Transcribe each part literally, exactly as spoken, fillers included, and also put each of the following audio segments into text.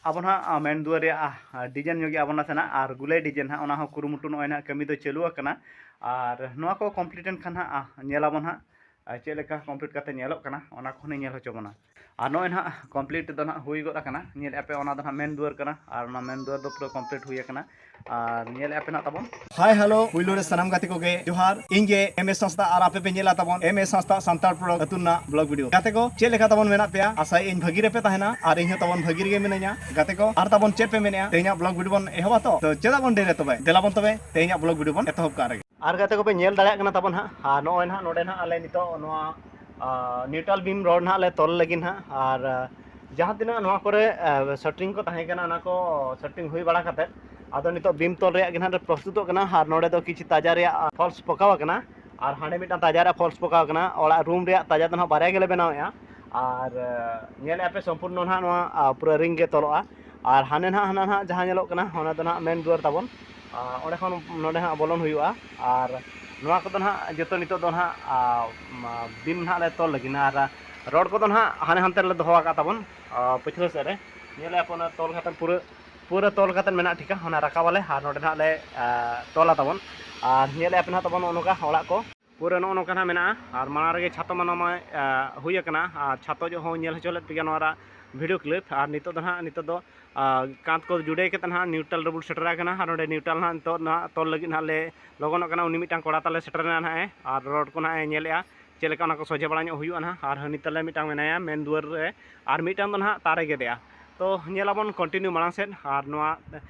ᱟᱵᱚ ᱱᱟᱦᱟᱜ ᱢᱮᱱ ᱫᱩᱣᱟᱹᱨ ᱨᱮᱭᱟᱜ ᱰᱤᱡᱟᱭᱤᱱ ᱧᱚᱜ ᱜᱮ ᱟᱵᱚ ᱱᱟᱥᱮᱱᱟᱜ, ᱟᱨ ᱜᱩᱞᱟᱹᱭ ᱰᱤᱡᱟᱭᱤᱱ ᱦᱟᱸᱜ, ᱚᱱᱟ ᱦᱚᱸ ᱠᱩᱨᱩᱢᱩᱴᱩ ᱱᱚᱜᱼᱚᱭ ᱱᱟᱦᱟᱜ ᱠᱟᱹᱢᱤ ᱫᱚ ᱪᱟᱹᱞᱩ ᱟᱠᱟᱱᱟ᱾ ᱟᱨ ᱱᱚᱣᱟ ᱠᱚ ᱠᱚᱢᱯᱞᱤᱴ ᱮᱱ ᱠᱷᱟᱱ ᱦᱟᱸᱜ ᱧᱮᱞ ᱟᱵᱚᱱ ᱦᱟᱸᱜ ᱪᱮᱫ ᱞᱮᱠᱟ ᱠᱚᱢᱯᱞᱤᱴ ᱠᱟᱛᱮ ᱧᱮᱞᱚᱜ ᱠᱟᱱᱟ, ᱚᱱᱟ ᱠᱚᱦᱚᱸ ᱧᱮᱞ ᱦᱚᱪᱚ ᱵᱚᱱᱟ᱾ ᱟᱨ ᱱᱚᱜᱼᱚᱭ ᱱᱟᱦᱟᱜ ᱠᱚᱢᱯᱞᱤᱴ ᱫᱚ ᱱᱟᱦᱟᱜ ᱦᱩᱭ ᱜᱚᱫ ᱟᱠᱟᱱᱟ᱾ ᱧᱮᱞᱮᱫᱼᱟ ᱯᱮ, ᱚᱱᱟ ᱫᱚ ᱱᱟᱦᱟᱜ ᱢᱮᱱ ᱫᱩᱣᱟᱹᱨ ᱠᱟᱱᱟ, ᱟᱨ ᱚᱱᱟ ᱢᱮᱱ ᱫᱩᱣᱟᱹᱨ ᱫᱚ ᱯᱩᱨᱟᱹ ᱠᱚᱢᱯᱞᱤᱴ ᱦᱩᱭ ᱟᱠᱟᱱᱟ᱾ ᱟᱨ ᱧᱮᱞᱮᱫᱼᱟ ᱯᱮ ᱱᱟᱦᱟᱜ ᱛᱟᱵᱚᱱ᱾ ᱦᱟᱭ ᱦᱮᱞᱳ, ᱯᱩᱭᱞᱩ ᱨᱮ ᱥᱟᱱᱟᱢ ᱜᱟᱛᱮ ᱠᱚᱜᱮ ᱡᱚᱦᱟᱨ᱾ ᱤᱧ ᱜᱮ ᱮᱢ ᱮᱥ ᱦᱟᱸᱥᱫᱟ, ᱟᱨ ᱟᱯᱮ ᱯᱮ ᱧᱮᱞᱟ ᱛᱟᱵᱚᱱ ᱮᱢ ᱮᱥ ᱦᱟᱸᱥᱫᱟ ᱥᱟᱱᱛᱟᱲ ᱯᱨᱚᱰᱟᱠᱴ ᱟᱹᱛᱩ ᱨᱮᱱᱟᱜ ᱵᱞᱚᱜ ᱵᱷᱤᱰᱤᱭᱳ᱾ ᱜᱟᱛᱮ ᱠᱚ, ᱪᱮᱫ ᱞᱮᱠᱟ ᱛᱟᱵᱚᱱ ᱢᱮᱱᱟᱜ ᱯᱮᱭᱟ? ᱟᱥᱟᱭᱟᱹᱧ ᱵᱷᱟᱹᱜᱤ ᱨᱮᱯᱮ ᱛᱟᱦᱮᱱᱟ, ᱟᱨ ᱤᱧ ᱦᱚᱸ ᱛᱟᱵᱚᱱ ᱵᱷᱟᱹᱜᱤ ᱨᱮᱜᱮ ᱢᱤᱱᱟᱹᱧᱟ᱾ ᱜᱟᱛᱮ ᱠᱚ, ᱟᱨ ᱛᱟᱵᱚᱱ ᱪᱮᱫ ᱯᱮ ᱢᱮᱱᱮᱫᱼᱟ? ᱛᱮᱦᱮᱧᱟᱜ ᱵᱞᱚᱜ ᱵᱷᱤᱰᱤᱭᱳ ᱵᱚᱱ ᱮᱦᱚᱵᱟ ᱛᱚ? ᱛᱚ ᱪᱮᱫᱟᱜ ᱵᱚᱱ ᱰᱮᱨᱤᱭᱟ ᱛᱚᱵᱮ? ᱫᱮᱞᱟ ᱵᱚᱱ ᱛᱚᱵᱮ ᱛᱮᱦᱮᱧᱟᱜ ᱵᱞᱚᱜ ᱵᱷᱤᱰᱤᱭᱳ ᱵᱚᱱ ᱮᱛᱚᱦᱚᱵ ᱠᱟᱜ ᱨᱮᱜᱮ᱾ ᱟᱨ ᱜᱟᱛᱮ ᱠᱚᱯᱮ ᱧᱮᱞ ᱫᱟᱲᱮᱭᱟᱜ ᱠᱟᱱᱟ ᱛᱟᱵᱚᱱ ᱦᱟᱸᱜ, ᱟᱨ ᱱᱚᱜᱼᱚᱭ ᱱᱟᱦᱟᱜ ᱱᱚᱰᱮ ᱱᱟᱦᱟᱜ ᱟᱞᱮ ᱱᱤᱛᱚᱜ ᱱᱚᱣᱟ ᱱᱤᱭᱩᱴᱨᱟᱞ ᱵᱤᱢ ᱨᱚᱰ ᱱᱟᱦᱟᱜ ᱞᱮ ᱛᱚᱞ ᱞᱟᱹᱜᱤᱫ ᱱᱟᱦᱟᱜ᱾ ᱟᱨ ᱡᱟᱦᱟᱸ ᱛᱤᱱᱟᱹᱜ ᱱᱚᱣᱟ ᱠᱚᱨᱮ ᱥᱟᱴᱨᱤᱝ ᱠᱚ ᱛᱟᱦᱮᱸ ᱠᱟᱱᱟ, ᱚᱱᱟ ᱠᱚ ᱥᱟᱴᱨᱤᱝ ᱦᱩᱭ ᱵᱟᱲᱟ ᱠᱟᱛᱮᱫ, ᱟᱫᱚ ᱱᱤᱛᱚᱜ ᱵᱤᱢ ᱛᱚᱞ ᱨᱮᱭᱟᱜ ᱜᱮ ᱱᱟᱦᱟᱜ ᱞᱮ ᱯᱨᱚᱥᱛᱩᱛᱚᱜ ᱠᱟᱱᱟ᱾ ᱟᱨ ᱱᱚᱰᱮ ᱫᱚ ᱠᱤᱪᱷᱩ ᱛᱟᱡᱟ ᱨᱮᱭᱟᱜ ᱯᱷᱚᱞᱥ ᱯᱚᱠᱟᱣ ᱟᱠᱟᱱᱟ, ᱟᱨ ᱦᱟᱸᱰᱮ ᱢᱤᱫᱴᱟᱝ ᱛᱟᱡᱟ ᱨᱮᱭᱟᱜ ᱯᱷᱚᱞᱥ ᱯᱚᱠᱟᱣ ᱟᱠᱟᱱᱟ᱾ ᱚᱲᱟᱜ ᱨᱩᱢ ᱨᱮᱭᱟᱜ ᱛᱟᱡᱟ ᱫᱚ ᱱᱟᱦᱟᱜ ᱵᱟᱨᱭᱟ ᱜᱮᱞᱮ ᱵᱮᱱᱟᱣᱮᱫᱼᱟ᱾ ᱟᱨ ᱧᱮᱞᱮᱫᱼᱟ ᱯᱮ, ᱥᱚᱢᱯᱩᱨᱱᱚ ᱱᱟᱦᱟᱜ ᱱᱚᱣᱟ ᱯᱩᱨᱟᱹ ᱨᱤᱝ ᱜᱮ ᱛᱚᱞᱚᱜᱼᱟ᱾ ᱟᱨ ᱦᱟᱱᱮ ᱱᱟᱦᱟᱜ, ᱦᱟᱱᱟ ᱱᱟᱦᱟᱜ ᱡᱟᱦᱟᱸ ᱧᱮᱞᱚᱜ ᱠᱟᱱᱟ, ᱚᱱᱟ ᱫᱚ ᱱᱟᱦᱟᱜ ᱢᱮᱱ ᱫᱩᱣᱟᱹᱨ ᱛᱟᱵᱚᱱ᱾ ᱟᱨ ᱚᱸᱰᱮ ᱠᱷᱚᱱ ᱱᱚᱰᱮ ᱦᱟᱸᱜ ᱵᱚᱞᱚᱱ ᱦᱩᱭᱩᱜᱼᱟ᱾ ᱟᱨ ᱱᱚᱣᱟ ᱠᱚᱫᱚ ᱱᱟᱦᱟᱜ ᱡᱚᱛᱚ ᱱᱤᱛᱚᱜ ᱫᱚ ᱱᱟᱦᱟᱜ, ᱟᱨ, ᱢᱟ, ᱵᱤᱢ ᱱᱟᱦᱟᱜ ᱞᱮ ᱛᱚᱞ ᱞᱟᱹᱜᱤᱫ᱾ ᱟᱨ ᱨᱚᱰ ᱠᱚᱫᱚ ᱱᱟᱦᱟᱜ ᱦᱟᱱᱮ ᱦᱟᱱᱛᱮ ᱨᱮᱞᱮ ᱫᱚᱦᱚ ᱟᱠᱟᱫ ᱛᱟᱵᱚᱱ, ᱟᱨ, ᱯᱟᱹᱪᱷᱞᱟᱹ ᱥᱮᱫ ᱨᱮ᱾ ᱧᱮᱞᱮᱫᱼᱟ ᱯᱮ, ᱚᱱᱟ ᱛᱚᱞ ᱠᱟᱛᱮᱫ ᱯᱩᱨᱟᱹ, ᱯᱩᱨᱟᱹ ᱛᱚᱞ ᱠᱟᱛᱮᱫ ᱢᱮᱱᱟᱜᱼᱟ, ᱴᱷᱤᱠᱟ᱾ ᱚᱱᱟ ᱨᱟᱠᱟᱵᱟᱞᱮ ᱟᱨ ᱱᱚᱰᱮ ᱱᱟᱦᱟᱜ ᱞᱮ, ᱟᱨ, ᱛᱚᱞᱟ ᱛᱟᱵᱚᱱ᱾ ᱟᱨ ᱧᱮᱞᱮᱫᱼᱟ ᱯᱮ ᱱᱟᱦᱟᱜ ᱛᱟᱵᱚᱱ ᱱᱚᱜᱼᱚ ᱱᱚᱝᱠᱟ ᱚᱲᱟᱜ ᱠᱚ᱾ ᱯᱩᱨᱟᱹ ᱱᱚᱜᱼᱚ ᱱᱚᱝᱠᱟ ᱱᱟᱦᱟᱜ ᱢᱮᱱᱟᱜᱼᱟ᱾ ᱟᱨ ᱢᱟᱲᱟᱝ ᱨᱮᱜᱮ ᱪᱷᱟᱛᱚ ᱢᱟᱱᱟ ᱢᱟ, ᱟᱨ, ᱦᱩᱭ ᱟᱠᱟᱱᱟ᱾ ᱟᱨ ᱪᱷᱟᱛᱚ ᱡᱚᱜ ᱦᱚᱸ ᱧᱮᱞ ᱦᱚᱪᱚ ᱞᱮᱫ ᱯᱮ ᱜᱮᱭᱟ ᱱᱚᱣᱟ ᱨᱮᱭᱟᱜ ᱵᱷᱤᱰᱤᱭᱳ ᱠᱞᱤᱯ᱾ ᱟᱨ ᱱᱤᱛᱚᱜ ᱫᱚ ᱱᱟᱦᱟᱜ, ᱱᱤᱛᱚᱜ ᱫᱚ ᱟᱨ ᱠᱟᱸᱛ ᱠᱚ ᱡᱩᱲᱟᱹᱭ ᱠᱟᱛᱮ ᱱᱟᱦᱟᱜ ᱱᱤᱭᱩᱴᱨᱟᱞ ᱨᱮᱵᱚᱱ ᱥᱮᱴᱮᱨ ᱟᱠᱟᱱᱟ᱾ ᱟᱨ ᱱᱚᱰᱮ ᱱᱤᱭᱩᱴᱨᱟᱞ ᱱᱟᱦᱟᱜ ᱱᱤᱛᱚᱜ ᱱᱟᱦᱟᱜ ᱛᱚᱞ ᱞᱟᱹᱜᱤᱫ ᱱᱟᱦᱟᱜ ᱞᱮ ᱞᱚᱜᱚᱱᱚᱜ ᱠᱟᱱᱟ᱾ ᱩᱱᱤ ᱢᱤᱫᱴᱟᱝ ᱠᱚᱲᱟ ᱛᱟᱞᱮ ᱥᱮᱴᱮᱨ ᱮᱱᱟ ᱱᱟᱦᱟᱜ ᱮ, ᱟᱨ ᱨᱚᱰ ᱠᱚ ᱱᱟᱦᱟᱜ ᱮ ᱧᱮᱞᱮᱜᱼᱟ ᱪᱮᱫ ᱞᱮᱠᱟ ᱚᱱᱟ ᱠᱚ ᱥᱚᱡᱷᱮ ᱵᱟᱲᱟ ᱧᱚᱜ ᱦᱩᱭᱩᱜᱼᱟ ᱱᱟᱦᱟᱜ᱾ ᱟᱨ ᱦᱟᱹᱱᱤ ᱛᱟᱞᱮ ᱢᱤᱫᱴᱟᱝ ᱢᱮᱱᱟᱭᱟ ᱢᱮᱱ ᱫᱩᱣᱟᱹᱨ ᱨᱮ, ᱟᱨ ᱢᱤᱫᱴᱟᱝ ᱫᱚ ᱱᱟᱦᱟᱜ ᱛᱟᱨᱮ ᱜᱮᱫᱮᱜᱼᱟ᱾ ᱛᱚ ᱧᱮᱞᱟᱵᱚᱱ ᱠᱚᱱᱴᱤᱱᱤᱭᱩ ᱢᱟᱲᱟᱝ ᱥᱮᱫ᱾ ᱟᱨ ᱱᱚᱣᱟ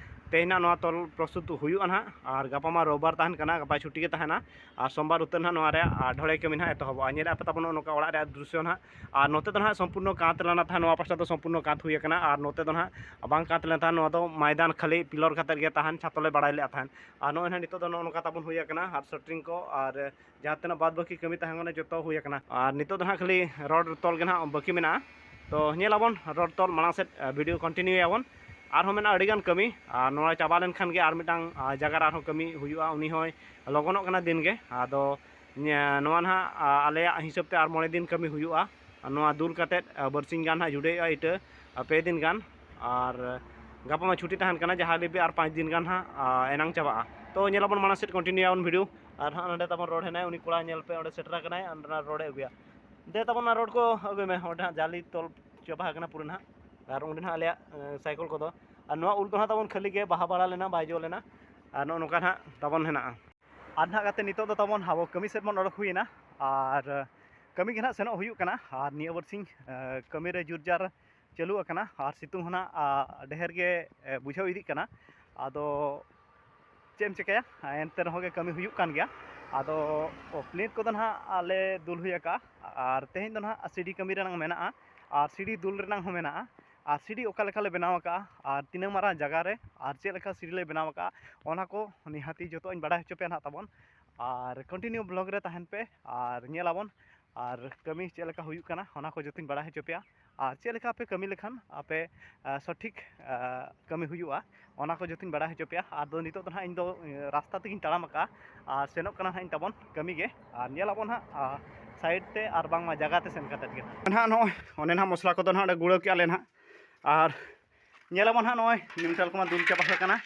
ᱛᱮᱦᱮᱧ ᱱᱟᱦᱟᱜ ᱱᱚᱣᱟ ᱛᱚᱞ ᱯᱨᱚᱥᱛᱩᱛ ᱦᱩᱭᱩᱜᱼᱟ ᱱᱟᱦᱟᱜ᱾ ᱟᱨ ᱜᱟᱯᱟ ᱢᱟ ᱨᱳᱵᱵᱟᱨ ᱛᱟᱦᱮᱱ ᱠᱟᱱᱟ, ᱜᱟᱯᱟ ᱪᱷᱩᱴᱤ ᱜᱮ ᱛᱟᱦᱮᱱᱟ᱾ ᱟᱨ ᱥᱳᱢᱵᱟᱨ ᱩᱛᱟᱹᱨ ᱱᱟᱦᱟᱜ ᱱᱚᱣᱟ ᱨᱮᱭᱟᱜ, ᱟᱨ, ᱰᱷᱚᱲᱟᱭ ᱠᱟᱹᱢᱤ ᱱᱟᱦᱟᱜ ᱮᱛᱚᱦᱚᱵᱚᱜᱼᱟ᱾ ᱧᱮᱞᱮᱫᱼᱟ ᱯᱮ ᱛᱟᱵᱚᱱ ᱱᱚᱜᱼᱚ ᱱᱚᱝᱠᱟ ᱚᱲᱟᱜ ᱨᱮᱭᱟᱜ ᱫᱨᱤᱥᱥᱚ ᱱᱟᱦᱟᱜ᱾ ᱟᱨ ᱱᱚᱛᱮ ᱫᱚ ᱱᱟᱦᱟᱜ ᱥᱚᱢᱯᱩᱨᱱᱚ ᱠᱟᱸᱛ ᱞᱮᱱᱟ ᱛᱟᱦᱮᱸ, ᱱᱚᱣᱟ ᱯᱟᱥᱴᱟ ᱫᱚ ᱥᱚᱢᱯᱩᱨᱱᱚ ᱠᱟᱸᱛ ᱦᱩᱭ ᱟᱠᱟᱱᱟ᱾ ᱟᱨ ᱱᱚᱛᱮ ᱫᱚ ᱱᱟᱦᱟᱜ ᱵᱟᱝ ᱠᱟᱸᱛ ᱞᱮᱱ ᱛᱟᱦᱮᱸ, ᱱᱚᱣᱟ ᱫᱚ ᱢᱚᱭᱫᱟᱱ ᱠᱷᱟᱹᱞᱤ ᱯᱤᱞᱚᱨ ᱠᱟᱛᱮᱫ ᱜᱮ ᱛᱟᱦᱮᱱ, ᱪᱷᱟᱛᱚ ᱞᱮ ᱵᱟᱲᱟᱭ ᱞᱮᱫᱼᱟ ᱛᱟᱦᱮᱱ᱾ ᱟᱨ ᱱᱚᱜᱼᱚᱭ ᱱᱟᱦᱟᱜ ᱱᱤᱛᱚᱜ ᱫᱚ ᱱᱚᱜᱼᱚ ᱱᱚᱝᱠᱟ ᱛᱟᱵᱚᱱ ᱦᱩᱭ ᱟᱠᱟᱱᱟ᱾ ᱟᱨ ᱥᱟᱴᱨᱤᱝ ᱠᱚ ᱟᱨ ᱡᱟᱦᱟᱸ ᱛᱤᱱᱟᱹᱜ ᱵᱟᱫ ᱵᱟᱹᱠᱤ ᱠᱟᱹᱢᱤ ᱛᱟᱦᱮᱸ ᱠᱟᱱᱟ, ᱡᱚᱛᱚ ᱦᱩᱭ ᱟᱠᱟᱱᱟ᱾ ᱟᱨ ᱱᱤᱛᱚᱜ ᱫᱚ ᱱᱟᱦᱟᱜ ᱠᱷᱟᱹᱞᱤ ᱨᱚᱰ ᱛᱚᱞ ᱜᱮ ᱱᱟᱦᱟᱜ ᱵᱟᱹᱠᱤ ᱢᱮᱱᱟᱜᱼᱟ᱾ ᱛᱚ ᱧᱮᱞ ᱟᱵᱚᱱ ᱨᱚᱰ ᱛᱚᱞ ᱢᱟᱲᱟᱝ ᱥᱮᱫ, ᱟ, ᱵᱷᱤᱰᱤᱭᱳ ᱠᱚᱱᱴᱤᱱᱤᱭᱩᱭᱟᱵᱚᱱ᱾ ᱟᱨᱦᱚᱸ ᱢᱮᱱᱟᱜᱼᱟ ᱟᱹᱰᱤᱜᱟᱱ ᱠᱟᱹᱢᱤ᱾ ᱟᱨ ᱱᱚᱣᱟ ᱪᱟᱵᱟ ᱞᱮᱱᱠᱷᱟᱱ ᱜᱮ ᱟᱨ ᱢᱤᱫᱴᱟᱝ, ᱟ, ᱡᱟᱭᱜᱟ ᱨᱮ ᱟᱨᱦᱚᱸ ᱠᱟᱹᱢᱤ ᱦᱩᱭᱩᱜᱼᱟ, ᱩᱱᱤ ᱦᱚᱸᱭ ᱞᱚᱜᱚᱱᱚᱜ ᱠᱟᱱᱟ ᱫᱤᱱ ᱜᱮ᱾ ᱟᱫᱚ ᱧᱮ-, ᱱᱚᱣᱟ ᱱᱟᱦᱟᱜ, ᱟ, ᱟᱞᱮᱭᱟᱜ ᱦᱤᱥᱟᱹᱵ ᱛᱮ ᱟᱨ ᱢᱚᱬᱮ ᱫᱤᱱ ᱠᱟᱹᱢᱤ ᱦᱩᱭᱩᱜᱼᱟ᱾ ᱟᱨ ᱱᱚᱣᱟ ᱫᱩᱞ ᱠᱟᱛᱮᱫ, ᱟ, ᱵᱟᱨᱥᱤᱧ ᱜᱟᱱ ᱦᱟᱸᱜ ᱡᱩᱰᱟᱹᱭᱚᱜᱼᱟ ᱤᱴᱟᱹ, ᱟ, ᱯᱮ ᱫᱤᱱ ᱜᱟᱱ᱾ ᱟᱨ ᱜᱟᱯᱟ ᱢᱟ ᱪᱷᱩᱴᱤ ᱛᱟᱦᱮᱱ ᱠᱟᱱᱟ, ᱡᱟᱦᱟᱸ ᱞᱟᱹᱜᱤᱫ ᱟᱨ ᱯᱟᱸᱪ ᱫᱤᱱ ᱜᱟᱱ ᱦᱟᱸᱜ ᱮᱱᱟᱝ ᱪᱟᱵᱟᱜᱼᱟ᱾ ᱛᱚ ᱧᱮᱞᱟᱵᱚᱱ ᱢᱟᱲᱟᱝ ᱥᱮᱫ ᱠᱚᱱᱴᱤᱱᱤᱭᱩᱭᱟᱵᱚᱱ ᱵᱷᱤᱰᱤᱭᱳ᱾ ᱟᱨ ᱦᱟᱸᱜ ᱱᱚᱸᱰᱮ ᱛᱟᱵᱚᱱ ᱨᱚᱰ ᱦᱮᱱᱟᱭ, ᱩᱱᱤ ᱠᱚᱲᱟ ᱧᱮᱞ ᱯᱮ ᱚᱸᱰᱮ ᱥᱮᱴᱮᱨ ᱟᱠᱟᱱᱟᱭ, ᱟᱨ ᱚᱱᱟ ᱨᱚᱰ ᱮ ᱟᱹᱜᱩᱭᱟ᱾ ᱫᱮ ᱛᱟᱵᱚᱱ ᱚᱱᱟ ᱨᱚᱰ ᱠᱚ ᱟᱹᱜᱩᱭ ᱢᱮ, ᱚᱸᱰᱮ ᱦᱟᱸᱜ ᱡᱟᱹᱞᱤ ᱛᱚᱞ ᱪᱟᱵᱟ ᱟᱠᱟᱱᱟ ᱯᱩᱨᱟᱹ ᱱᱟᱦᱟᱜ᱾ ᱟᱨ ᱚᱸᱰᱮ ᱱᱟᱦᱟᱜ ᱟᱞᱮᱭᱟᱜ ᱥᱟᱭᱠᱮᱞ ᱠᱚᱫᱚ, ᱟᱨ ᱱᱚᱣᱟ ᱩᱞ ᱫᱚ ᱦᱟᱸᱜ ᱛᱟᱵᱚᱱ ᱠᱷᱟᱹᱞᱤ ᱜᱮ ᱵᱟᱦᱟ ᱵᱟᱲᱟ ᱞᱮᱱᱟ, ᱵᱟᱭ ᱡᱚ ᱞᱮᱱᱟ᱾ ᱟᱨ ᱱᱚᱜᱼᱚ ᱱᱚᱝᱠᱟ ᱱᱟᱦᱟᱜ ᱛᱟᱵᱚᱱ ᱦᱮᱱᱟᱜᱼᱟ᱾ ᱟᱨ ᱱᱟᱦᱟᱜ ᱜᱟᱛᱮ ᱱᱤᱛᱚᱜ ᱫᱚ ᱛᱟᱵᱚᱱ ᱟᱵᱚ ᱠᱟᱹᱢᱤ ᱥᱮᱫ ᱵᱚᱱ ᱚᱰᱚᱠ ᱦᱩᱭᱮᱱᱟ, ᱟᱨ ᱠᱟᱹᱢᱤ ᱜᱮ ᱱᱟᱦᱟᱜ ᱥᱮᱱᱚᱜ ᱦᱩᱭᱩᱜ ᱠᱟᱱᱟ᱾ ᱟᱨ ᱱᱤᱭᱟᱹ ᱵᱟᱨᱥᱤᱧ ᱠᱟᱹᱢᱤ ᱨᱮ ᱡᱳᱨ ᱡᱟᱨ ᱪᱟᱹᱞᱩ ᱟᱠᱟᱱᱟ, ᱟᱨ ᱥᱤᱛᱩᱝ ᱦᱚᱸ ᱱᱟᱦᱟᱜ ᱰᱷᱮᱨ ᱜᱮ ᱵᱩᱡᱷᱟᱹᱣ ᱤᱫᱤᱜ ᱠᱟᱱᱟ᱾ ᱟᱫᱚ ᱪᱮᱫ ᱮᱢ ᱪᱤᱠᱟᱹᱭᱟ, ᱮᱱᱛᱮ ᱨᱮᱦᱚᱸ ᱜᱮ ᱠᱟᱹᱢᱤ ᱦᱩᱭᱩᱜ ᱠᱟᱱ ᱜᱮᱭᱟ᱾ ᱟᱫᱚ ᱯᱞᱮᱴ ᱠᱚᱫᱚ ᱱᱟᱦᱟᱜ ᱟᱞᱮ ᱫᱩᱞ ᱦᱩᱭ ᱟᱠᱟᱫᱼᱟ, ᱟᱨ ᱛᱮᱦᱮᱧ ᱫᱚ ᱱᱟᱦᱟᱜ ᱥᱤᱰᱤ ᱠᱟᱹᱢᱤ ᱨᱮᱱᱟᱜ ᱢᱮᱱᱟᱜᱼᱟ, ᱟᱨ ᱥᱤᱰᱤ ᱫᱩᱞ ᱨᱮᱱᱟᱜ ᱦᱚᱸ ᱢᱮᱱᱟᱜᱼᱟ, ᱟᱨ ᱥᱤᱰᱤ ᱚᱠᱟ ᱞᱮᱠᱟ ᱞᱮ ᱵᱮᱱᱟᱣ ᱟᱠᱟᱫᱼᱟ, ᱟᱨ ᱛᱤᱱᱟᱹᱜ ᱢᱟᱨᱟᱝ ᱡᱟᱭᱜᱟ ᱨᱮ, ᱟᱨ ᱪᱮᱫ ᱞᱮᱠᱟ ᱥᱤᱰᱤ ᱞᱮ ᱵᱮᱱᱟᱣ ᱟᱠᱟᱫᱼᱟ, ᱚᱱᱟ ᱠᱚ ᱱᱤᱦᱟᱹᱛᱤ ᱡᱚᱛᱚᱣᱟᱜ ᱤᱧ ᱵᱟᱲᱟᱭ ᱦᱚᱪᱚ ᱯᱮᱭᱟ ᱱᱟᱦᱟᱜ ᱛᱟᱵᱚᱱ᱾ ᱟᱨ ᱠᱚᱱᱴᱤᱱᱤᱭᱩ ᱵᱞᱚᱜ ᱨᱮ ᱛᱟᱦᱮᱱ ᱯᱮ, ᱟᱨ ᱧᱮᱞ ᱟᱵᱚᱱ ᱟᱨ ᱠᱟᱹᱢᱤ ᱪᱮᱫ ᱞᱮᱠᱟ ᱦᱩᱭᱩᱜ ᱠᱟᱱᱟ, ᱚᱱᱟ ᱠᱚ ᱡᱚᱛᱚᱧ ᱵᱟᱲᱟᱭ ᱦᱚᱪᱚ ᱯᱮᱭᱟ᱾ ᱟᱨ ᱪᱮᱫ ᱞᱮᱠᱟ ᱯᱮ ᱠᱟᱹᱢᱤ ᱞᱮᱠᱷᱟᱱ ᱟᱯᱮ ᱥᱚᱴᱷᱤᱠ ᱠᱟᱹᱢᱤ ᱦᱩᱭᱩᱜᱼᱟ, ᱚᱱᱟ ᱠᱚ ᱡᱚᱛᱚᱧ ᱵᱟᱲᱟᱭ ᱦᱚᱪᱚ ᱯᱮᱭᱟ᱾ ᱟᱫᱚ ᱱᱤᱛᱚᱜ ᱫᱚ ᱱᱟᱦᱟᱜ ᱤᱧ ᱫᱚ ᱨᱟᱥᱛᱟ ᱛᱮᱜᱮᱧ ᱛᱟᱲᱟᱢ ᱟᱠᱟᱫᱼᱟ, ᱟᱨ ᱥᱮᱱᱚᱜ ᱠᱟᱱᱟ ᱱᱟᱦᱟᱜ ᱤᱧ ᱛᱟᱵᱚᱱ ᱠᱟᱹᱢᱤ ᱜᱮ᱾ ᱟᱨ ᱧᱮᱞ ᱟᱵᱚᱱ ᱦᱟᱸᱜ ᱥᱟᱭᱤᱰ ᱛᱮ ᱟᱨ ᱵᱟᱝᱢᱟ ᱡᱟᱭᱜᱟ ᱛᱮ ᱥᱮᱱ ᱠᱟᱛᱮᱫ ᱜᱮ ᱱᱟᱦᱟᱜ᱾ ᱱᱚᱜᱼᱚᱭ ᱚᱸᱰᱮ ᱱᱟᱦᱟᱜ ᱢᱚᱥᱞᱟ ᱠᱚᱫᱚ ᱱᱟᱦᱟᱜ ᱚᱸᱰᱮ ᱜᱩᱲᱟᱹ ᱠᱮᱜᱼᱟ ᱞᱮ ᱱᱟᱦᱟᱜ᱾ ᱟᱨ ᱧᱮᱞ ᱟᱵᱚᱱ ᱦᱟᱸᱜ ᱱᱚᱜᱼᱚᱭ ᱱᱤᱢᱴᱟᱞ ᱠᱚᱢᱟ ᱫᱩᱞ ᱪᱟᱵᱟ ᱟᱠᱟᱱᱟ᱾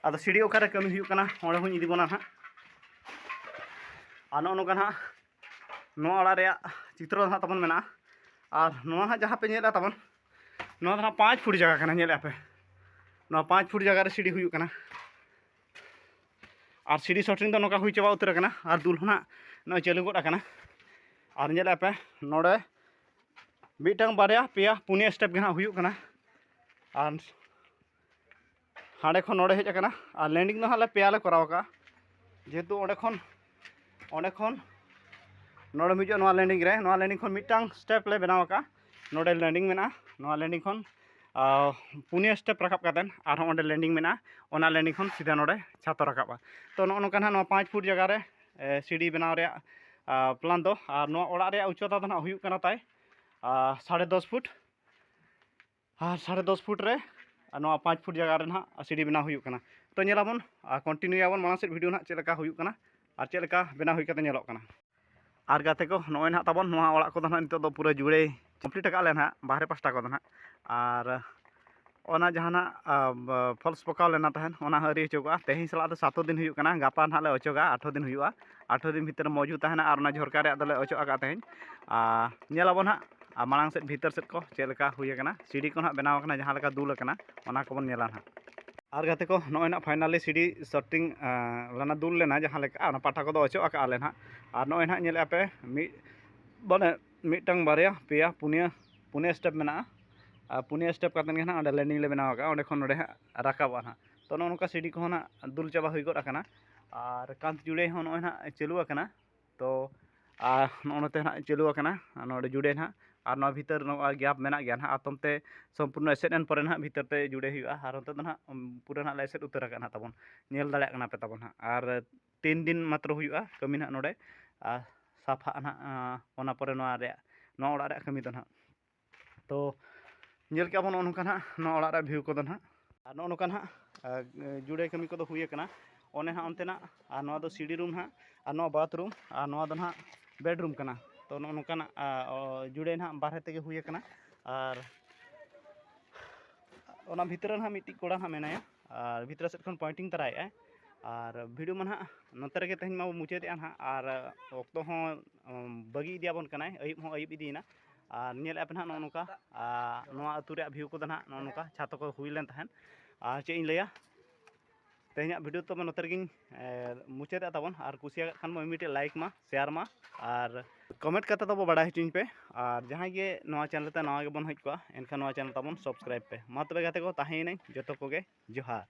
ᱟᱫᱚ ᱥᱤᱰᱤ ᱚᱠᱟᱨᱮ ᱠᱟᱹᱢᱤ ᱦᱩᱭᱩᱜ ᱠᱟᱱᱟ, ᱚᱸᱰᱮ ᱦᱚᱸᱧ ᱤᱫᱤ ᱵᱚᱱᱟ ᱱᱟᱦᱟᱜ᱾ ᱟᱨ ᱱᱚᱜᱼᱚ ᱱᱚᱝᱠᱟ ᱱᱟᱦᱟᱜ ᱱᱚᱣᱟ ᱚᱲᱟᱜ ᱨᱮᱭᱟᱜ ᱪᱤᱛᱨᱚ ᱫᱚ ᱦᱟᱸᱜ ᱛᱟᱵᱚᱱ ᱢᱮᱱᱟᱜᱼᱟ᱾ ᱟᱨ ᱱᱚᱣᱟ ᱦᱟᱸᱜ ᱡᱟᱦᱟᱸ ᱯᱮ ᱧᱮᱞᱮᱫᱼᱟ ᱛᱟᱵᱚᱱ, ᱱᱚᱣᱟ ᱫᱚ ᱦᱟᱸᱜ ᱯᱟᱸᱪ ᱯᱷᱩᱴ ᱡᱟᱭᱜᱟ ᱠᱟᱱᱟ, ᱧᱮᱞᱮᱫᱼᱟ ᱯᱮ? ᱱᱚᱣᱟ ᱯᱟᱸᱪ ᱯᱷᱩᱴ ᱡᱟᱭᱜᱟ ᱨᱮ ᱥᱤᱰᱤ ᱦᱩᱭᱩᱜ ᱠᱟᱱᱟ᱾ ᱟᱨ ᱥᱤᱰᱤ ᱥᱚᱴᱨᱤᱝ ᱫᱚ ᱱᱚᱝᱠᱟ ᱦᱩᱭ ᱪᱟᱵᱟ ᱩᱛᱟᱹᱨ ᱟᱠᱟᱱᱟ, ᱟᱨ ᱫᱩᱞ ᱦᱚᱸ ᱱᱟᱜ ᱱᱚᱜᱼᱚᱭ ᱪᱟᱹᱞᱩ ᱜᱚᱫ ᱟᱠᱟᱱᱟ᱾ ᱟᱨ ᱧᱮᱞᱮᱫᱼᱟ ᱯᱮ, ᱱᱚᱰᱮ ᱢᱤᱫᱴᱟᱝ, ᱵᱟᱨᱭᱟ, ᱯᱮᱭᱟ, ᱯᱩᱱᱭᱟᱹ ᱥᱴᱮᱯ ᱜᱮ ᱱᱟᱜ ᱦᱩᱭᱩᱜ ᱠᱟᱱᱟ᱾ ᱟᱨ ᱦᱟᱸᱰᱮ ᱠᱷᱚᱱ ᱱᱚᱰᱮ ᱦᱮᱡ ᱟᱠᱟᱱᱟ᱾ ᱟᱨ ᱞᱮᱱᱰᱤᱝ ᱫᱚ ᱦᱟᱸᱜ ᱞᱮ ᱯᱮᱭᱟ ᱞᱮ ᱠᱚᱨᱟᱣ ᱟᱠᱟᱫᱼᱟ, ᱡᱮᱦᱮᱛᱩ ᱚᱸᱰᱮ ᱠᱷᱚᱱ, ᱚᱸᱰᱮ ᱠᱷᱚᱱ ᱱᱚᱰᱮᱢ ᱦᱤᱡᱩᱜᱼᱟ ᱱᱚᱣᱟ ᱞᱮᱱᱰᱤᱝ ᱨᱮ, ᱱᱚᱣᱟ ᱞᱮᱱᱰᱤᱝ ᱠᱷᱚᱱ ᱢᱤᱫᱴᱟᱝ ᱥᱴᱮᱯ ᱞᱮ ᱵᱮᱱᱟᱣ ᱟᱠᱟᱫᱼᱟ᱾ ᱱᱚᱰᱮ ᱞᱮᱱᱰᱤᱝ ᱢᱮᱱᱟᱜᱼᱟ, ᱱᱚᱣᱟ ᱞᱮᱱᱰᱤᱝ ᱠᱷᱚᱱ ᱟᱨ ᱯᱩᱱᱭᱟᱹ ᱥᱴᱮᱯ ᱨᱟᱠᱟᱵ ᱠᱟᱛᱮᱫ ᱟᱨᱦᱚᱸ ᱚᱸᱰᱮ ᱞᱮᱱᱰᱤᱝ ᱢᱮᱱᱟᱜᱼᱟ, ᱚᱱᱟ ᱞᱮᱱᱰᱤᱝ ᱠᱷᱚᱱ ᱥᱤᱫᱷᱟ ᱱᱚᱰᱮ ᱪᱷᱟᱛᱚ ᱨᱟᱠᱟᱵᱼᱟ᱾ ᱛᱚ ᱱᱚᱜᱼᱚ ᱱᱚᱝᱠᱟ ᱱᱟᱦᱟᱜ ᱱᱚᱣᱟ ᱯᱟᱸᱪ ᱯᱷᱩᱴ ᱡᱟᱭᱜᱟ ᱨᱮ ᱮ, ᱥᱤᱲᱤ ᱵᱮᱱᱟᱣ ᱨᱮᱭᱟᱜ ᱯᱞᱟᱱ ᱫᱚ᱾ ᱟᱨ ᱱᱚᱣᱟ ᱚᱲᱟᱜ ᱨᱮᱭᱟᱜ ᱩᱪᱪᱚᱛᱟ ᱫᱚ ᱱᱟᱦᱟᱜ ᱦᱩᱭᱩᱜ ᱠᱟᱱᱟ ᱛᱟᱭ ᱟᱨ ᱥᱟᱲᱮ ᱫᱚᱥ ᱯᱷᱩᱴ᱾ ᱟᱨ ᱥᱟᱲᱮ ᱫᱚᱥ ᱯᱷᱩᱴ ᱨᱮ ᱟᱨ ᱱᱚᱣᱟ ᱯᱟᱸᱪ ᱯᱷᱩᱴ ᱡᱟᱭᱜᱟ ᱨᱮ ᱱᱟᱦᱟᱜ ᱥᱤᱲᱤ ᱵᱮᱱᱟᱣ ᱦᱩᱭᱩᱜ ᱠᱟᱱᱟ᱾ ᱛᱚ ᱧᱮᱞᱟᱵᱚᱱ ᱟᱨ ᱠᱚᱱᱴᱤᱱᱤᱭᱩᱭᱟᱵᱚᱱ ᱢᱟᱲᱟᱝ ᱥᱮᱫ ᱵᱷᱤᱰᱤᱭᱳ ᱱᱟᱦᱟᱜ ᱪᱮᱫ ᱞᱮᱠᱟ ᱦᱩᱭᱩᱜ ᱠᱟᱱᱟ ᱟᱨ ᱪᱮᱫ ᱞᱮᱠᱟ ᱵᱮᱱᱟᱣ ᱦᱩᱭ ᱠᱟᱛᱮ ᱧᱮᱞᱚᱜ ᱠᱟᱱᱟ᱾ ᱟᱨ ᱜᱟᱛᱮ ᱠᱚ, ᱱᱚᱜᱼᱚᱭ ᱱᱟᱦᱟᱜ ᱛᱟᱵᱚᱱ ᱱᱚᱣᱟ ᱚᱲᱟᱜ ᱠᱚᱫᱚ ᱱᱟᱦᱟᱜ ᱱᱤᱛᱚᱜ ᱫᱚ ᱯᱩᱨᱟᱹ ᱡᱩᱲᱮ ᱠᱚᱢᱯᱞᱤᱴ ᱟᱠᱟᱫ ᱞᱮ ᱱᱟᱦᱟᱜ ᱵᱟᱦᱨᱮ ᱯᱟᱥᱴᱟ ᱠᱚᱫᱚ ᱱᱟᱦᱟᱜ᱾ ᱟᱨ ᱚᱱᱟ ᱡᱟᱦᱟᱱᱟᱜ ᱯᱷᱚᱞᱥ ᱯᱚᱠᱟᱣ ᱞᱮᱱᱟ ᱛᱟᱦᱮᱸᱫ, ᱚᱱᱟ ᱦᱚᱸ ᱟᱹᱣᱨᱤ ᱚᱪᱚᱜᱚᱜᱼᱟ᱾ ᱛᱮᱦᱮᱧ ᱥᱟᱞᱟᱜ ᱫᱚ ᱥᱟᱛᱚ ᱫᱤᱱ ᱦᱩᱭᱩᱜ ᱠᱟᱱᱟ, ᱜᱟᱯᱟ ᱱᱟᱦᱟᱜ ᱞᱮ ᱚᱪᱚᱜᱟ, ᱟᱴᱷᱚ ᱫᱤᱱ ᱦᱩᱭᱩᱜᱼᱟ᱾ ᱟᱴᱷᱚ ᱫᱤᱱ ᱵᱷᱤᱛᱤᱨ ᱢᱚᱡᱩᱫ ᱛᱟᱦᱮᱱᱟ ᱟᱨ ᱚᱱᱟ ᱡᱷᱚᱨᱠᱟ ᱨᱮᱭᱟᱜ ᱫᱚᱞᱮ ᱚᱪᱚᱜ ᱟᱠᱟᱫ ᱛᱟᱦᱮᱸᱫ᱾ ᱟᱨ ᱧᱮᱞ ᱟᱵᱚᱱ ᱦᱟᱸᱜ ᱟᱨ ᱢᱟᱲᱟᱝ ᱥᱮᱫ ᱵᱷᱤᱛᱟᱹᱨ ᱥᱮᱫ ᱠᱚ ᱪᱮᱫ ᱞᱮᱠᱟ ᱦᱩᱭ ᱟᱠᱟᱱᱟ, ᱥᱤᱲᱤ ᱠᱚ ᱱᱟᱦᱟᱜ ᱵᱮᱱᱟᱣ ᱟᱠᱟᱱᱟ, ᱡᱟᱦᱟᱸ ᱞᱮᱠᱟ ᱫᱩᱞ ᱟᱠᱟᱱᱟ, ᱚᱱᱟ ᱠᱚᱵᱚᱱ ᱧᱮᱞᱟ ᱱᱟᱦᱟᱜ᱾ ᱟᱨ ᱜᱟᱛᱮ ᱠᱚ, ᱱᱚᱜᱼᱚᱭ ᱱᱟᱦᱟᱜ ᱯᱷᱟᱭᱱᱟᱞᱤ ᱥᱤᱲᱤ ᱥᱚᱴᱤᱝ ᱞᱟᱱᱟ ᱫᱩᱞ ᱞᱮᱱᱟ, ᱡᱟᱦᱟᱸ ᱞᱮᱠᱟ ᱚᱱᱟ ᱯᱟᱴᱷᱟ ᱠᱚᱫᱚ ᱚᱪᱚᱜ ᱟᱠᱟᱫᱼᱟ ᱞᱮ ᱱᱟᱦᱟᱜ᱾ ᱟᱨ ᱱᱚᱜᱼᱚᱭ ᱱᱟᱦᱟᱜ ᱧᱮᱞᱮᱫᱼᱟ ᱯᱮ, ᱢᱤᱫ ᱢᱟᱱᱮ ᱢᱤᱫᱴᱟᱝ, ᱵᱟᱨᱭᱟ, ᱯᱮᱭᱟ, ᱯᱩᱱᱭᱟᱹ, ᱯᱩᱱᱭᱟᱹ ᱥᱴᱮᱯ ᱢᱮᱱᱟᱜᱼᱟ᱾ ᱟᱨ ᱯᱩᱱᱭᱟᱹ ᱥᱴᱮᱯ ᱠᱟᱛᱮᱫ ᱜᱮ ᱱᱟᱦᱟᱜ ᱚᱸᱰᱮ ᱞᱮᱱᱤᱝ ᱞᱮ ᱵᱮᱱᱟᱣ ᱟᱠᱟᱫᱼᱟ, ᱚᱸᱰᱮ ᱠᱷᱚᱱ ᱱᱚᱸᱰᱮ ᱦᱟᱸᱜ ᱨᱟᱠᱟᱵᱚᱜᱼᱟ ᱱᱟᱦᱟᱜ᱾ ᱛᱚ, ᱱᱚᱜᱼᱚ ᱱᱚᱝᱠᱟ ᱥᱤᱲᱤ ᱠᱚᱦᱚᱸ ᱱᱟᱦᱟᱜ ᱫᱩᱞ ᱪᱟᱵᱟ ᱦᱩᱭ ᱜᱚᱫ ᱟᱠᱟᱱᱟ᱾ ᱟᱨ ᱠᱟᱸᱛ ᱡᱩᱲᱟᱹᱭ ᱦᱚᱸ ᱱᱚᱜᱼᱚᱭ ᱱᱟᱦᱟᱜ ᱪᱟᱹᱞᱩ ᱟᱠᱟᱱᱟ᱾ ᱛᱚ, ᱟᱨ ᱱᱚᱜᱼᱚ ᱱᱚᱛᱮ ᱱᱟᱦᱟᱜ ᱪᱟᱹᱞᱩ ᱟᱠᱟᱱᱟ, ᱟᱨ ᱱᱚᱰᱮ ᱡᱩᱲᱟᱹᱭ ᱱᱟᱦᱟᱜ᱾ ᱟᱨ ᱱᱚᱣᱟ ᱵᱷᱤᱛᱟᱹᱨ ᱱᱚᱣᱟ ᱜᱮᱯ ᱢᱮᱱᱟᱜ ᱜᱮᱭᱟ ᱱᱟᱦᱟᱜ, ᱟᱨ ᱛᱚᱢᱛᱮ ᱥᱚᱢᱯᱩᱨᱱᱚ ᱮᱥᱮᱫ ᱮᱱ ᱯᱚᱨᱮ ᱱᱟᱦᱟᱜ ᱵᱷᱤᱛᱟᱹᱨ ᱛᱮ ᱡᱩᱲᱟᱹᱭ ᱦᱩᱭᱩᱜᱼᱟ᱾ ᱟᱨ ᱚᱱᱛᱮ ᱫᱚ ᱱᱟᱦᱟᱜ, ᱩᱢ, ᱯᱩᱨᱟᱹ ᱱᱟᱦᱟᱜ ᱞᱮ ᱮᱥᱮᱫ ᱩᱛᱟᱹᱨ ᱟᱠᱟᱫ ᱱᱟᱦᱟᱜ ᱛᱟᱵᱚᱱ, ᱧᱮᱞ ᱫᱟᱲᱮᱭᱟᱜ ᱠᱟᱱᱟ ᱯᱮ ᱛᱟᱵᱚᱱ ᱱᱟᱦᱟᱜ᱾ ᱟᱨ ᱛᱤᱱ ᱫᱤᱱ ᱢᱟᱛᱨᱚ ᱦᱩᱭᱩᱜᱼᱟ ᱠᱟᱹᱢᱤ ᱱᱟᱦᱟᱜ ᱱᱚᱰᱮ, ᱟᱨ ᱥᱟᱯᱷᱟᱜᱼᱟ ᱱᱟᱦᱟᱜ, ᱟᱸ, ᱚᱱᱟ ᱯᱚᱨᱮ ᱱᱚᱣᱟ ᱨᱮᱭᱟᱜ, ᱱᱚᱣᱟ ᱚᱲᱟᱜ ᱨᱮᱭᱟᱜ ᱠᱟᱹᱢᱤ ᱫᱚ ᱱᱟᱦᱟᱜ᱾ ᱛᱚ, ᱧᱮᱞ ᱠᱮᱜᱼᱟ ᱵᱚᱱ ᱱᱚᱜᱼᱚ ᱱᱚᱝᱠᱟ ᱱᱟᱦᱟᱜ ᱱᱚᱣᱟ ᱚᱲᱟᱜ ᱨᱮᱭᱟᱜ ᱵᱷᱤᱭᱩ ᱠᱚᱫᱚ ᱱᱟᱦᱟᱜ᱾ ᱟᱨ ᱱᱚᱜᱼᱚ ᱱᱚᱝᱠᱟ ᱱᱟᱦᱟᱜ, ᱟᱸ, ᱡᱩᱲᱟᱹᱭ ᱠᱟᱹᱢᱤ ᱠᱚᱫᱚ ᱦᱩᱭ ᱟᱠᱟᱱᱟ᱾ ᱚᱱᱮ ᱱᱟᱦᱟᱜ ᱚᱱᱛᱮᱱᱟᱜ, ᱟᱨ ᱱᱚᱣᱟ ᱫᱚ ᱥᱤᱲᱤ ᱨᱩᱢ ᱱᱟᱦᱟᱜ, ᱟᱨ ᱱᱚᱣᱟ ᱵᱟᱛᱷᱨᱩᱢ, ᱟᱨ ᱱᱚᱣᱟ ᱫᱚ ᱱᱟᱦᱟᱜ ᱵᱮᱰᱨᱩᱢ ᱠᱟᱱᱟ᱾ ᱛᱚ, ᱱᱚᱜᱼᱚ ᱱᱚᱝᱠᱟᱱᱟᱜ, ᱟᱸ, ᱚ, ᱡᱩᱲᱟᱹᱭ ᱱᱟᱦᱟᱜ ᱵᱟᱦᱨᱮ ᱛᱮᱜᱮ ᱦᱩᱭ ᱟᱠᱟᱱᱟ᱾ ᱟᱨ ᱚᱱᱟ ᱵᱷᱤᱛᱨᱤ ᱨᱮ ᱱᱟᱦᱟᱜ ᱢᱤᱫᱴᱤᱡ ᱠᱚᱲᱟ ᱱᱟᱦᱟᱜ ᱢᱮᱱᱟᱭᱟ, ᱟᱨ ᱵᱷᱤᱛᱨᱤ ᱥᱮᱫ ᱠᱷᱚᱱ ᱯᱚᱭᱮᱱᱴᱤᱝ ᱛᱟᱨᱟᱭᱮᱫᱼᱟᱭ᱾ ᱟᱨ ᱵᱷᱤᱰᱤᱭᱳ ᱢᱟ ᱱᱟᱦᱟᱜ ᱱᱚᱛᱮ ᱨᱮᱜᱮ ᱛᱮᱦᱮᱧ ᱢᱟ ᱵᱚᱱ ᱢᱩᱪᱟᱹᱫᱮᱜᱼᱟ ᱱᱟᱦᱟᱜ, ᱟᱨ ᱚᱠᱛᱚ ᱦᱚᱸ, ᱩᱢ, ᱵᱟᱹᱜᱤ ᱤᱫᱤᱭᱟᱵᱚᱱ ᱠᱟᱱᱟᱭ, ᱟᱹᱭᱩᱵ ᱦᱚᱸ ᱟᱹᱭᱩᱵ ᱤᱫᱤᱭᱮᱱᱟ᱾ ᱟᱨ ᱧᱮᱞᱮᱫᱼᱟ ᱯᱮ ᱱᱟᱦᱟᱜ ᱱᱚᱜᱼᱚ ᱱᱚᱝᱠᱟ, ᱟᱨ ᱱᱚᱣᱟ ᱟᱹᱛᱩ ᱨᱮᱭᱟᱜ ᱵᱷᱤᱭᱩ ᱠᱚᱫᱚ ᱱᱟᱦᱟᱜ ᱱᱚᱜᱼᱚ ᱱᱚᱝᱠᱟ ᱪᱷᱟᱛᱟ ᱠᱚ ᱦᱩᱭ ᱞᱮᱱ ᱛᱟᱦᱮᱸᱫ᱾ ᱟᱨ ᱪᱮᱫ ᱤᱧ ᱞᱟᱹᱭᱟ, ᱛᱮᱦᱮᱧᱟᱜ ᱵᱷᱤᱰᱤᱭᱳ ᱛᱚᱵᱮ ᱱᱚᱛᱮ ᱨᱮᱜᱮᱧ, ᱮ, ᱢᱩᱪᱟᱹᱫᱮᱜᱼᱟ ᱛᱟᱵᱚᱱ᱾ ᱟᱨ ᱠᱩᱥᱤᱭᱟᱜ ᱠᱷᱟᱱ ᱵᱚᱱ ᱢᱤᱫᱴᱮᱡ ᱞᱟᱭᱤᱠ ᱢᱟ, ᱥᱮᱭᱟᱨ ᱢᱟ, ᱟᱨ ᱠᱚᱢᱮᱱᱴ ᱠᱟᱛᱮ ᱛᱟᱵᱚ ᱵᱟᱲᱟᱭ ᱦᱚᱪᱚᱧ ᱯᱮ᱾ ᱟᱨ ᱡᱟᱦᱟᱸᱭ ᱜᱮ ᱱᱚᱣᱟ ᱪᱮᱱᱮᱞ ᱛᱮ ᱱᱟᱣᱟ ᱜᱮᱵᱚᱱ ᱦᱮᱡ ᱠᱚᱜᱼᱟ, ᱮᱱᱠᱷᱟᱱ ᱱᱚᱣᱟ ᱪᱮᱱᱮᱞ ᱛᱟᱵᱚᱱ ᱥᱟᱵᱥᱠᱨᱟᱭᱤᱵᱽ ᱯᱮ᱾ ᱢᱟ ᱛᱚᱵᱮ ᱜᱟᱛᱮ ᱠᱚ, ᱛᱟᱦᱮᱸᱭᱮᱱᱟᱹᱧ, ᱡᱚᱛᱚ ᱠᱚᱜᱮ ᱡᱚᱦᱟᱨ᱾